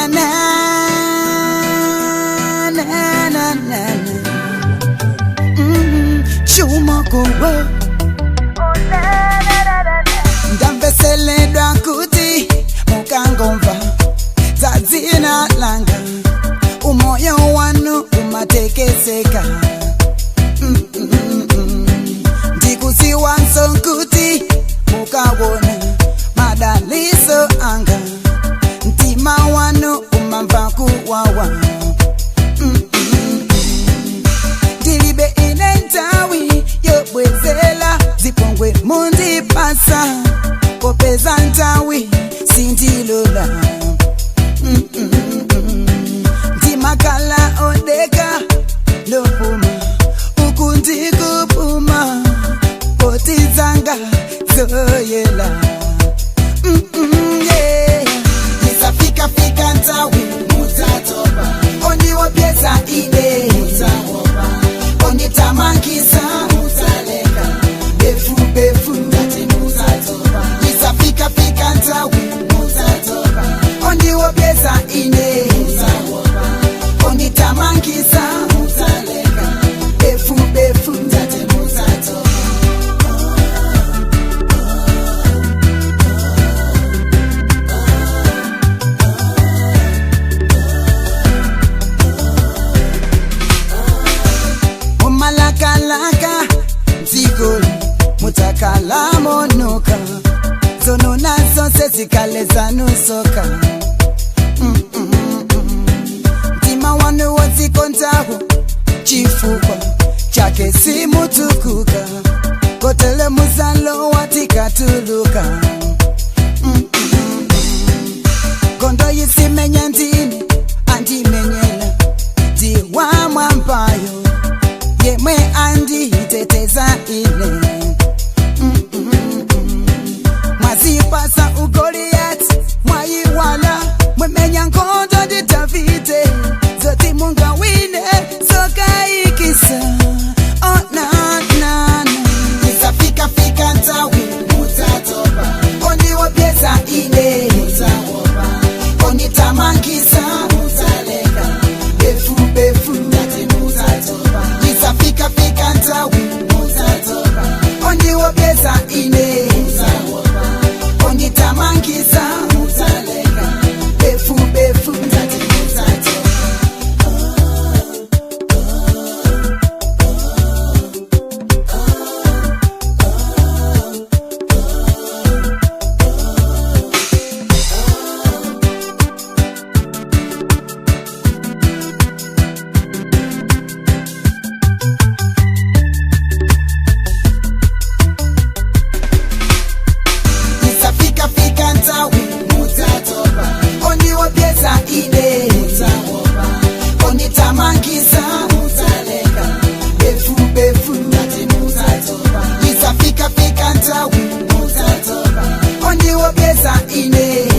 na na na na na. Chuma kowe ndamveseledwa kuti mukangomva za dzina langa umoyo wanu umatekeseka. Ndikuziwanso kuti mukawona madaliso anga mtima wanu umamva kuwawa. Ndilibe ine ntawi yobwezela zipongwe mundipasa popeza ntawi sindilola. Ndimakala odeka lopuma uku ndikupuma potizanga zoyela. Yeah. Nisafika fika ntawi mutatoba ondiwopyeza ine mutawopa onitamakisa mutaleka befu befu ngati mutatoba nisafika fika ntawi mutatoba ondiwopyeza ine mutawopa onitamakisa mutaleka befu befu ngati mutatoba. Mumalakalaka mdzikoli mutakalamonuka zonona zonse zikhale zanusoka. Mtima wanu wodzikonzawo chifukwa chake simutukuka kotele muzalo watikatuluka. Gondo yisimenya ndini andimenyela ndiwamwambayo yemwe anditeteza ine. Mwazipasa ugoliati mwayiwala mwemenya nkhondo ndi Davide zoti mungawine zokayikisa. Oh, na, na, na. Isafikafika ntawi mutatoba ondiwopyeza ine mutawopa onitamakisa mutaleka befu befu ngati mutatoba isafikafika ntawi mutatoba ondiwopyeza ine mutawopa onitamakisa mutaleka befu befu ngati mutatoba. Isafika fika ntawi mutatoba ondiwopyeza ine mutawopa onitamakisa mutaleka befu befu ngati mutatoba isafika fika ntawi mutatoba ondiwopyeza ine.